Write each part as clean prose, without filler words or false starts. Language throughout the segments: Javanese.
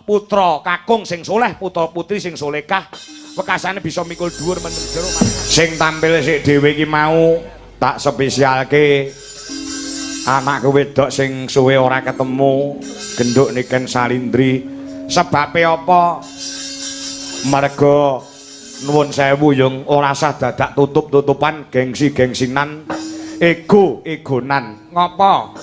Putra kakung sing soleh, putra putri sing solekah, wekasane bisa mikul dhuwur mendem jero. Sing tampil sik dhewe iki mau tak spesialke anakku wedok sing suwe ora ketemu, genduk Niken Salindri. Sebabe apa? Merga nuwun sewu yung ora sah dadak tutup-tutupan, gengsi-gengsinan, ego-egonan. Ngopo?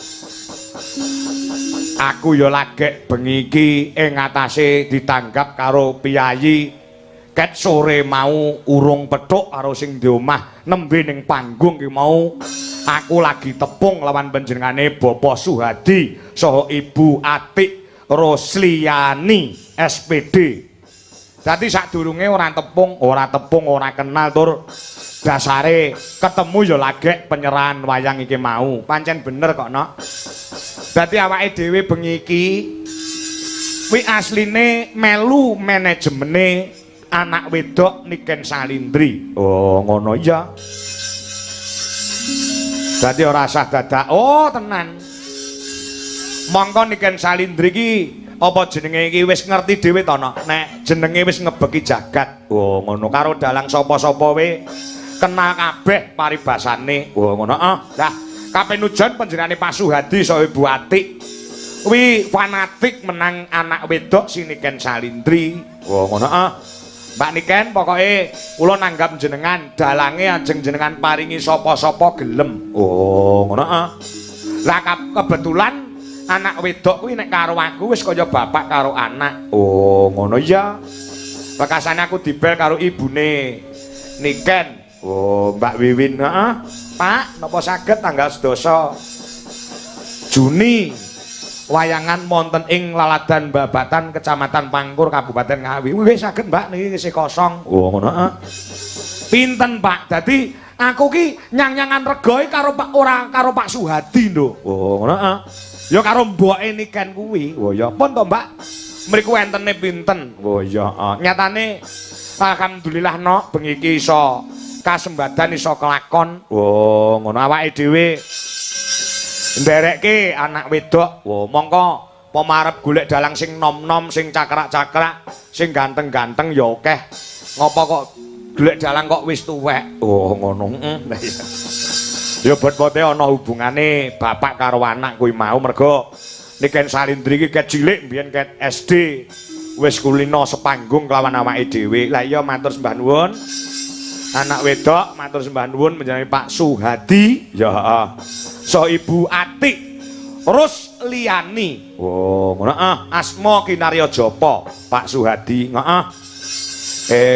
Aku ya lagek bengi iki ing atase ditanggap karo piyayi ket sore mau urung petuk karo sing di omah, nembe ning panggung ki mau aku lagi tepung lawan panjenengane Bapak Suhadi saha Ibu Atik Rosliani SPD. Dadi sadurunge ora tepung, ora tepung, ora kenal, tur dasare ketemu ya lagek penyerahan wayang iki mau. Pancen bener kok, Nok. Dadi awake dhewe bengi iki kuwi asline melu manajemene anak wedok Niken Salindri. Oh, ngono iya. Dadi ora usah dadak. Oh, tenan. Mongko Niken Salindri iki apa jenenge iki wis ngerti dhewe to, Nok. Nek jenenge wis ngebeki jagat. Oh, ngono karo dalang sapa-sapa we kenal kabeh paribasane. Oh, ngono ah. Lah, kapenujon panjenengane Pak Suhadi saha Ibu Atik kuwi fanatik menang anak wedok si Niken Salindri. Oh, ngono ah. Mbak Niken, pokoke kula nanggap jenengan dalange ajeng jenengan paringi sapa-sapa gelem. Oh, ngono ah. Lah kebetulan anak wedok kuwi nek karo aku wis kaya bapak karo anak. Oh, ngono iya. Wekasane aku dibel karo ibune Niken. Oh, Mbak Wiwin, heeh. Pak, napa saged tanggal 11 Juni wayangan wonten ing Laladan Babatan, Kecamatan Pangkur, Kabupaten Ngawi? Nggih saged, Mbak, niki isih kosong. Oh, ngono heeh. Pinten, Pak? Dadi aku ki nyang-nyangan regoe karo Pak ora karo Pak Suhadi, Nduk. Oh, ngono heeh. Ya karo mboke Niken kuwi. Oh ya, pun to, Mbak. Mriku entene pinten? Oh iya, heeh. Nyatane alhamdulillah, Nok, bengi iki iso kasembadan, iso kelakon. Oh, ngono awake dhewe nderekke anak wedok. Oh, mongko pemarep golek dalang sing nom-nom, sing cakrak-cakrak, sing ganteng-ganteng ya akeh. Ngopo kok golek dalang kok wis tuwek? Oh, ngono. Heeh. Lah iya. Ya bot-bote ana hubungane bapak karo anak kuwi mau, mergo Niken Salindri iki ket cilik mbiyen ket SD wis kulino sepanggung kelawan awake dhewe. Lah iya, matur sembah nuwun. Anak wedok matur sembah nuwun menjenengan Pak Suhadi ya heeh. So Ibu Atik Rusliani. Oh, ngono ah, asma kinarya japa Pak Suhadi. Heeh.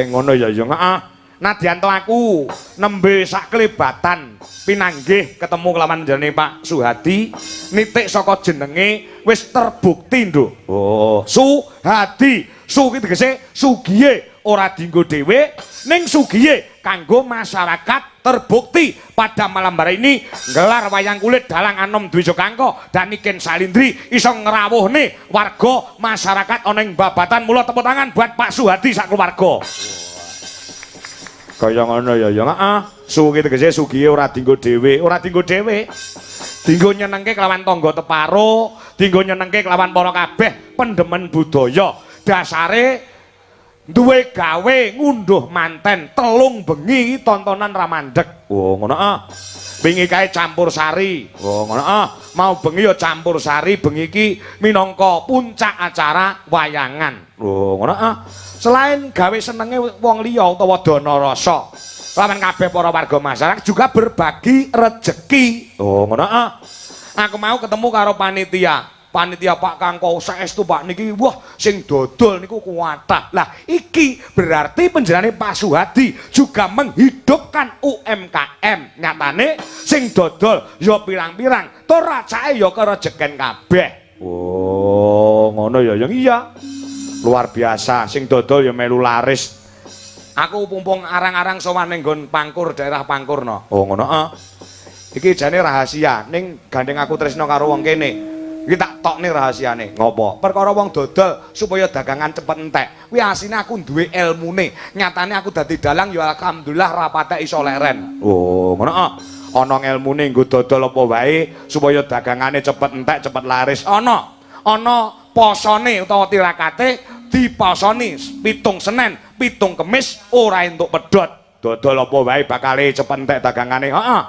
Ngono ya ya heeh. Nadyan to aku nembe saklebatan pinanggih ketemu kelawan jenenge Pak Suhadi, nitik saka jenenge wis terbukti, Nduk. Oh, Suhadi. Su ki tegese sugiye ora dienggo dhewe, ning sugiye kanggo masyarakat. Terbukti pada malam hari ini gelar wayang kulit dalang Anom Dwijo Kangko dan Niken Salindri iso ngrawuhne warga masyarakat ana ing Babatan. Mula tepuk tangan buat Pak Suhadi sak keluarga. Kaya ngono ya ya heeh. Su ki tegese sugihe ora dienggo dhewe, ora dienggo dhewe. Dienggo nyenengke kelawan tangga teparo, dienggo nyenengke kelawan para kabeh pendemen budaya. Dasare duwe gawe ngunduh manten 3 bengi tontonan ra mandek. Oh, ngono ah. Wingi kae campur sari. Oh, ngono ah. Mau bengi ya campur sari, bengi iki minangka puncak acara wayangan. Oh, ngono ah. Selain gawe senenge wong liya utawa dana rasa lawan kabeh para warga masyarakat, juga berbagi rejeki. Oh, ngono ah. Aku mau ketemu karo panitia. Panitia, "Pak Kangko, saestu Pak, niki wah sing dodol niku kuatah." Lah iki berarti penjenengane Pak Suhadi juga menghidupkan UMKM. Nyatane sing dodol ya pirang-pirang, tur racake ya kerejeken kabeh. Oh, ngono ya, yang iya. Luar biasa, sing dodol ya melu laris. Aku pumpung arang-arang sowan ning nggon Pangkur, daerah Pangkur no. Oh, ngono ah. Iki jane rahasia, ning gandeng aku tresno karo wong kene. Iki tak tokne rahasiane. Ngopo? Perkara wong dodol supaya dagangan cepet entek. Kuwi asline aku duwe elmune. Nyatane aku dadi dalang ya alhamdulillah ra patek iso leren. Oh, ngono ah. Ana ngelmune nggo dodol apa wae supaya dagangane cepet entek, cepet laris. Ana. Ana. Posone utawa tirakate diposoni 7 Senin, 7 Kemis ora entuk pedhot. Dodol apa wae bakale cepet entek dagangane. Heeh.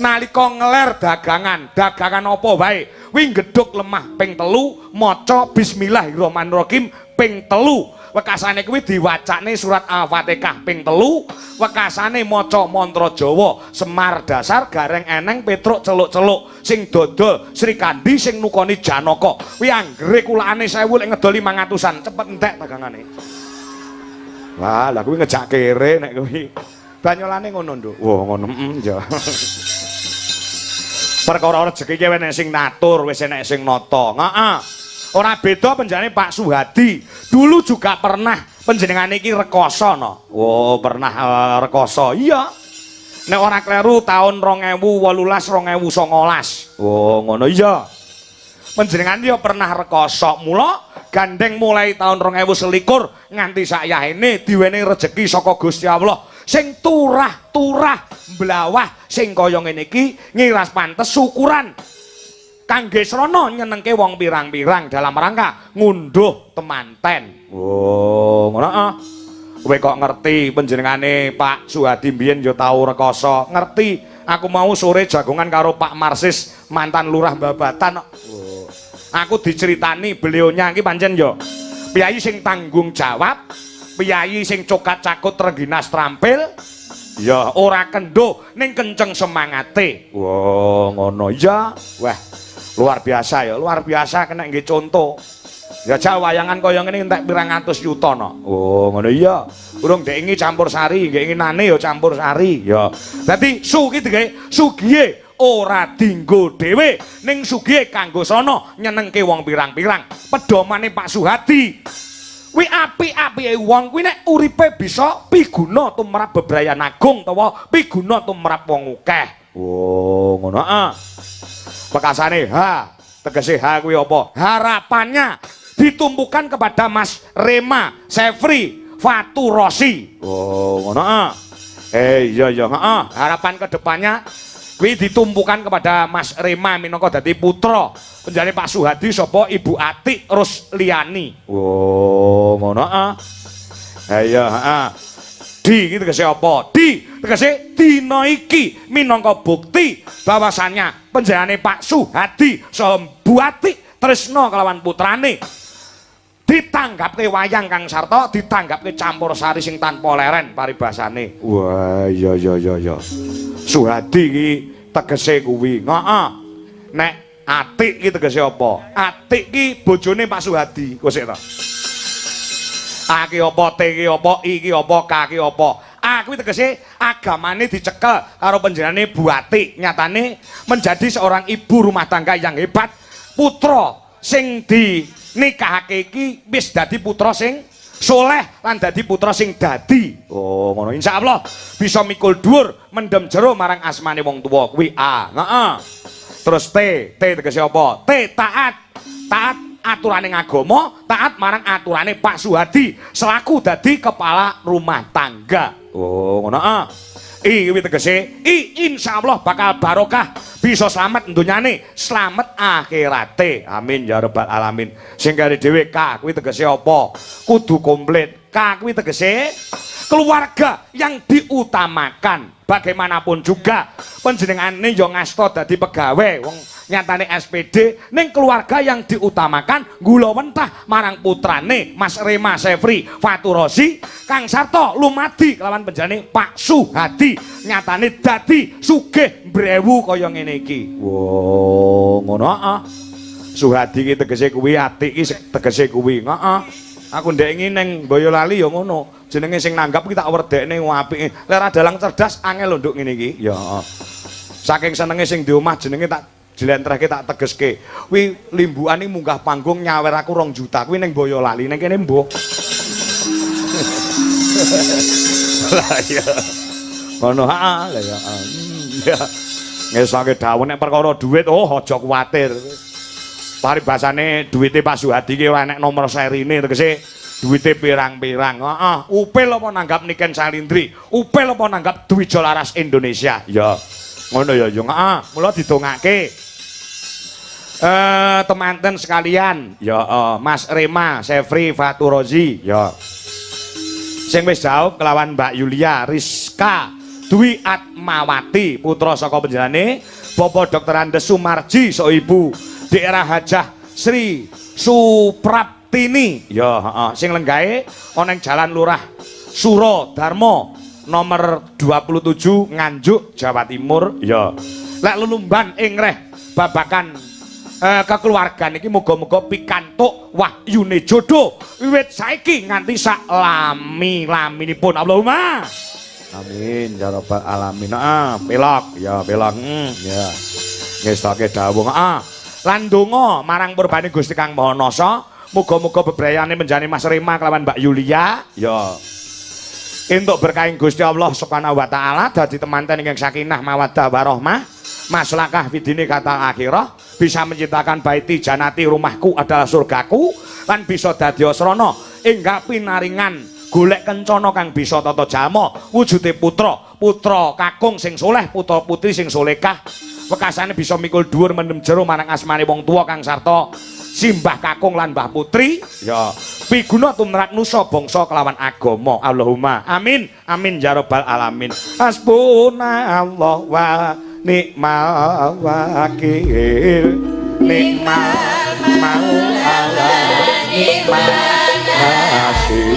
Nalika ngeler dagangan, dagangan apa wae, kuwi ngedhuk lemah ping 3, maca bismillahirrahmanirrahim ping 3. Wekasane kuwi diwacane surat Al-Fatihah ping 3, wekasane maca mantra Jawa, Semar dasar gareng eneng Petruk celuk-celuk sing dodol Srikandi sing nukoni Janaka. Kuwi anggere kulakane 1000 lek ngedol 500-an, cepet entek dagangane. Wah, lah kuwi ngejak kere nek kuwi. Banyolane ngono, Nduk. Wah, ngono, ya. Perkara rejeki ki enek sing ngatur, wis enek sing nata. Heeh. Ora beda penjenengane Pak Suhadi. Dulu juga pernah penjenengane iki rekoso no. Oh, pernah rekoso. Iya. Nek ora kleru tahun 2018 2019. Oh, ngono iya. Panjenengane ya pernah rekoso. Mula gandeng mulai tahun 2021 nganti sakyahene diwenehi rejeki saka Gusti Allah sing turah-turah mblawah sing kaya ngene iki ngiras pantes syukuran kangge srana nyenengke wong pirang-pirang dalam rangka ngunduh temanten. Oh, ngono ah. Kowe kok ngerti panjenengane Pak Suhadi mbiyen ya tau rekoso. Ngerti, aku mau sore jagongan karo Pak Marsis mantan lurah Babatan. Oh. Aku diceritani beliaunya iki pancen ya piyayi sing tanggung jawab, piyayi sing cokat cakut trengginas trampil, ya ora kendo ning kenceng semangate. Wah, ngono ya. Wah, luar biasa ya, luar biasa kena nggih contoh. Jajal wayangan kaya ngene entek pirang atus yuta no. Oh, ngono iya. Urung ndek ingi campur sari, ndek inginane ya campur sari ya. Dadi su iki digawe sugihe ora dinggo dhewe ning sugihe kanggo sono nyenengke wong pirang-pirang. Pedomane Pak Suhadi kuwi apik-apike wong kuwi nek uripe bisa piguna tumrap bebrayan agung utawa piguna tumrap wong akeh. Oh, ngono ah. Pekasane H, tegese H kuwi apa? Harapannya ditumpukan kepada Mas Rema Sefri Faturosi. Oh, ngono ah. Iya iya, heeh. Harapan kedepannya kuwi ditumpukan kepada Mas Rema minangka dadi putra penjane Pak Suhadi sapa Ibu Atik Rusliani. Oh, ngono ah. Iya, heeh. Di iki tegese apa? Di tegese dina iki minangka bukti bahwasannya penjenengane Pak Suhadi saha Bu Atik tresna kelawan putrane. Ditanggapke wayang Kang Sarto, ditanggapke campur sari sing tanpa leren paribasane. Wah, iya iya iya iya. Suhadi iki tegese kuwi. Heeh. Nek Atik iki tegese apa? Atik iki bojone Pak Suhadi. Kok sik to? A ki apa, T ki apa, I ki apa, K ki apa. A kuwi tegese agamane dicekel karo panjenengane Bu Atik. Nyatane menjadi seorang ibu rumah tangga yang hebat. Putra sing dinikahake iki wis dadi putra sing soleh lan dadi putra sing dadi. Oh, ngono. Insyaallah bisa mikul dhuwur mendem jero marang asmane wong tuwa kuwi A. Heeh. Terus T, T tegese apa? T taat. Taat aturane agama, taat marang aturane Pak Suhadi selaku dadi kepala rumah tangga. Oh, ngono ah. I kuwi tegese I insyaallah bakal barokah, bisa slamet donyane, slamet akhirate. Amin ya rabbal alamin. Sing kare dhewe K kuwi tegese apa? Kudu komplit. K kuwi tegese keluarga yang diutamakan. Bagaimanapun juga panjenengane ya ngasta dadi pegawe wong nyatane SPD ning keluarga yang diutamakan gula wentah marang putrane Mas Rema Sefri Faturosi Kang Sarto lumadi kelawan panjenengane Pak Suhadi nyatane dadi sugih mbrewu kaya ngene iki. Wo ngono ah. Suhadi iki tegese kuwi, Atik iki tegese kuwi. Heeh. Aku ndek ingi ning Boyolali ya ngono. Jenenge sing nanggap iki tak werdekne apike. Lek ra dalang cerdas angel lho nduk ngene iki. Ya heeh. Saking senenge sing di omah jenenge tak jlentrehke tak tegeske. Kuwi limbukan iki munggah panggung nyawer aku 2 juta. Kuwi ning Boyolali ning kene mbuh. Lah iya. Ngono heeh lah ya. Ya. Ngesake dawuh nek perkara dhuwit oh aja kuwatir. Paribasane duwite Pak Suhadi ki ora enek nomor serine tegese duwite pirang-pirang. Heeh, upil apa nanggap Niken Salindri, upil apa nanggap Dwijo Laras Indonesia. Ya. Ngono ya, ya heeh, mula didongake. Temanten sekalian, ya Mas Rema Sefri Faturozi, ya. Sing wis jawab kelawan Mbak Yulia Rizka Dwi Atmawati, putra saka panjenengane Bapak Dr. Andes Sumarji sok ibu daerah Hajah Sri Supraptini, ya heeh, sing lenggahe ana ing Jalan Lurah Suro Darmo nomor 27 Nganjuk, Jawa Timur, ya. Lek lelumban ing reh babakan kekeluargaan iki muga-muga pikantuk wahyune jodoh wiwit saiki nganti sak lami-laminipun. Allahumma amin ya rabbal alamin. Heeh, pelok ya, pelok. Ya. Ngestoke dawuh. Heeh. Lan donga marang purbane Gusti Kang Maha Nasa, muga-muga bebrayane menjane Mas Rema kelawan Mbak Yulia, ya. Entuk berkahing Gusti Allah Subhanahu wa taala dadi temanten ingkang sakinah mawaddah warahmah, maslakah fidini kata akhirah, bisa menciptakan baiti janati, rumahku adalah surgaku, lan bisa dadi asrana enggak pinaringan golek kencana kang bisa tata jalma wujude putra, putra kakung sing soleh, putra putri sing solekah, wekasane bisa mikul dhuwur mendem jero marang asmane wong tuwa kang sarta simbah kakung lan mbah putri, ya piguna tumrap nusa bangsa kelawan agama. Allahumma amin amin ya rabbal alamin. Hasbunallah wa nikmal wakil, nikmal maula nikmal nasir.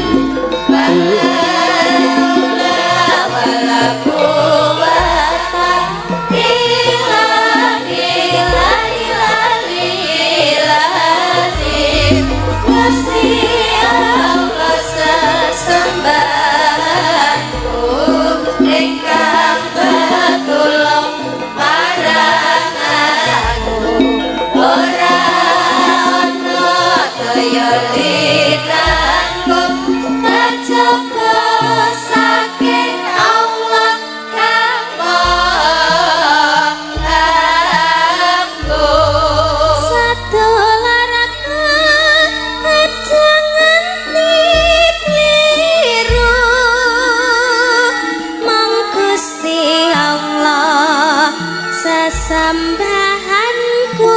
Sesembahanku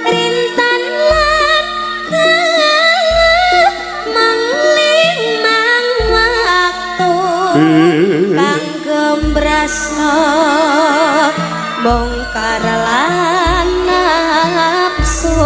rintan lan kalah mangling mang waktu kanggo mbrasa bongkar lan nafsu.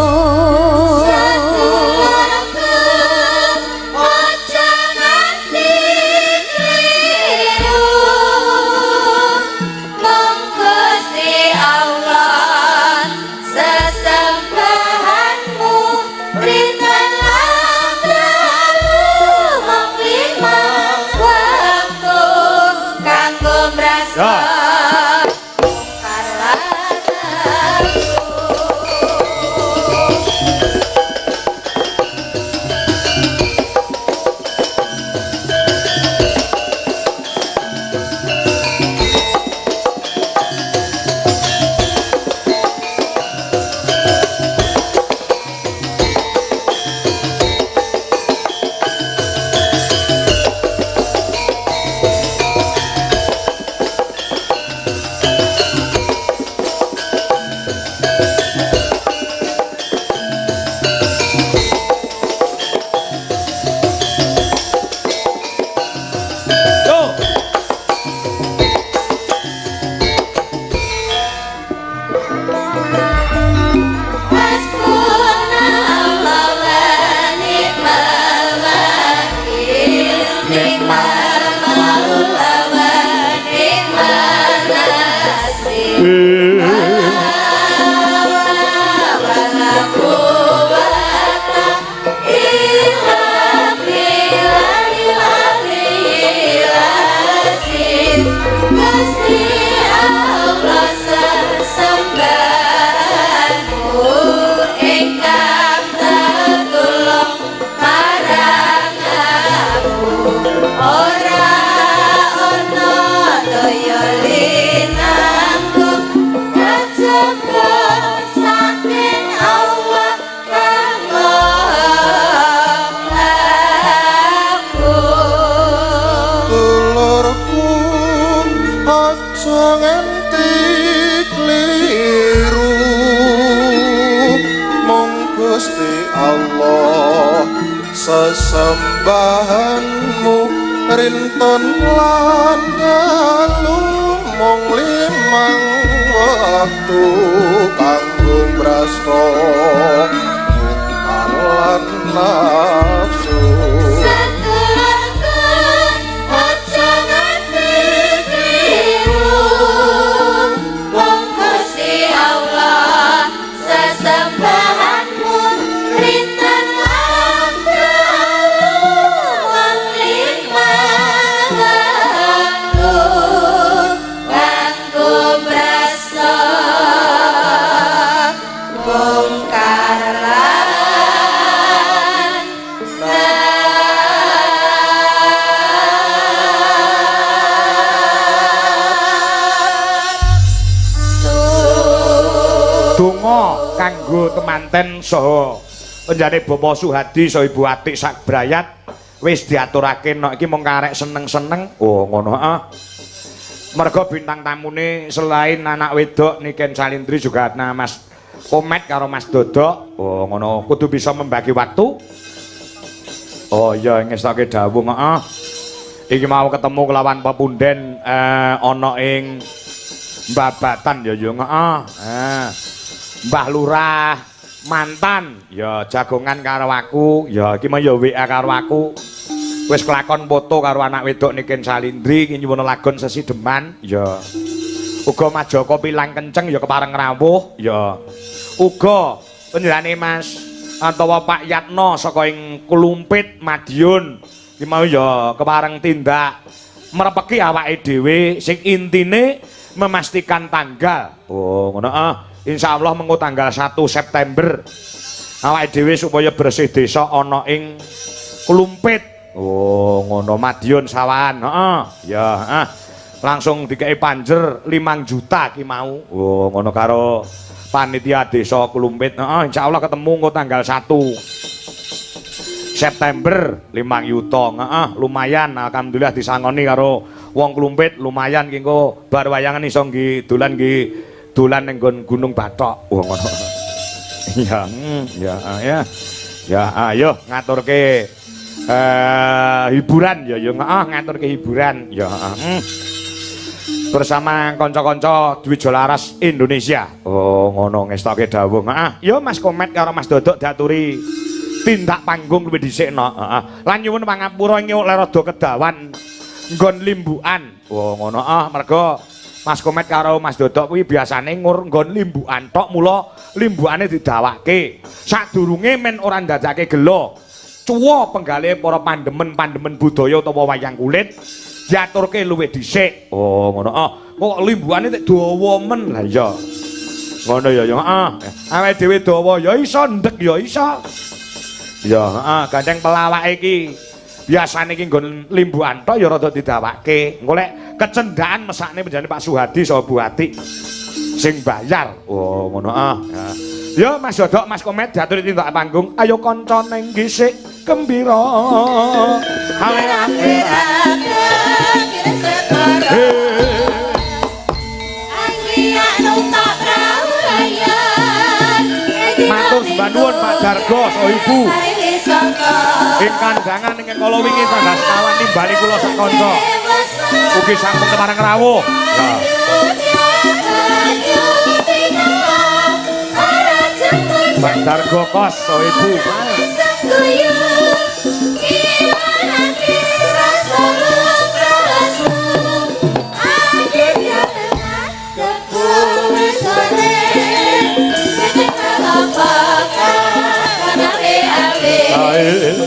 Aja nganti kliru. Sesembahanmu rinten lan dalu mung limang wektu kanggo mbrasta mungkar lan nafsu. Sedulurku aja nganti kliru, wong Gusti Allah sesembahanmu rinten lan dalu mung limang wektu kanggo mbrasta mungkar lan nafsu. Donga kanggo temanten saha penjane Bapak Suhadi saha Ibu Atik sak brayat wis diaturake nek iki mung karek seneng-seneng. Oh ngono heeh. Merga bintang tamune selain anak wedok Niken Salindri juga ana Mas Komet karo Mas Dodok. Oh ngono, kudu bisa membagi waktu. Oh iya ngestoke dawuh heeh. Iki mau ketemu kelawan pepunden ana ing Babatan ya ya heeh. Mbah Lurah mantan ya jagongan karo aku, ya iki mah ya WA karo aku. Wis kelakon foto karo anak wedok Niken Salindri iki nyuwun lagon sesideman ya. Uga Mas Joko Pilang Kenceng ya kepareng rawuh ya. Uga panjenengane Mas atawa Pak Yatno saka ing Klumpit Madiun iki mau ya kepareng tindak merepeki awake dhewe sing intine memastikan tanggal. Oh ngono ah. Insyaallah mengko tanggal 1 September awake dhewe supaya bersih desa ana ing Klumpit. Oh ngono Madiun Sawahan. Heeh. Ya, heeh. Langsung dikei panjer 5 juta ki mau. Oh ngono karo panitia desa Klumpit. Heeh, insyaallah ketemu engko tanggal 1 September 5 yuta. Heeh, lumayan alhamdulillah disangoni karo wong Klumpit lumayan ki engko bar wayangan iso nggih dolan nggih dolan ning nggon Gunung Bathok. Oh ngono. Ya, ya, ya. Ya, ayo ngaturke hiburan ya ya heeh ngaturke hiburan ya heeh. Bersama kanca-kanca Dwijo Laras Indonesia. Oh ngono ngestoke dawuh. Heeh. Ya Mas Komet karo Mas Dodok diaturi tindak panggung luwih dhisikno. Heeh. Lan nyuwun pangapura ing oleh rada kedawan nggon limbukan. Oh ngono ah mergo Mas Komet karo Mas Dodok kuwi biasane ngur nggon limbukan tok mula limbukane didawake. Sadurunge men ora ndadake gelo. Cuwa penggalihe para pandemen-pandemen budaya utawa wayang kulit diaturke luwih dhisik. Oh ngono ah. Kok limbukane tek dawa men. Lah iya. Ngono ya ya heeh. Awake dhewe dawa ya iso ndek ya iso. Ya heeh, gandeng pelawake iki biasane iki nggon limbukan tok ya rada didawake. Engko lek kecendaan mesakne penjane Pak Suhadi saha Bu Atik sing bayar. Oh ngono ah. Ya Mas Dodok, Mas Komet diaturi tindak panggung. Ayo kanca ning gisik gembira. Matur sembah nuwun Pak Dargo saha Ibu. Ing kandangan ingkang kala wingi tanggal sekawan nimbali kula sak kanca. Ugi sampun kepareng rawuh. Lah. Pak Dargo kos saha Ibu.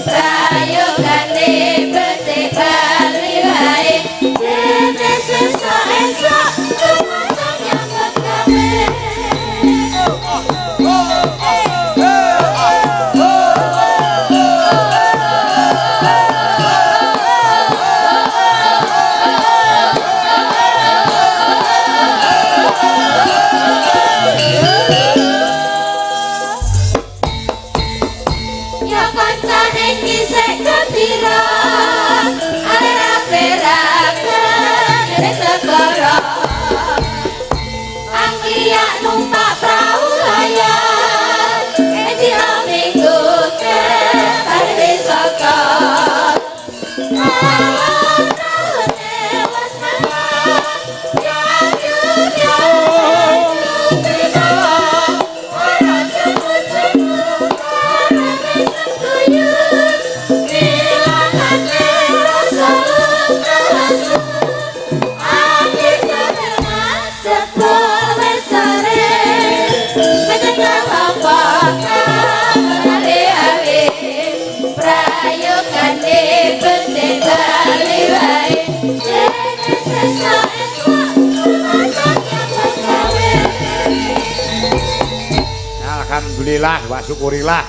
Prayogane becik bali wae dene sesuk esuk lumayan nyambut gawe. Alhamdulillah wa syukurillah.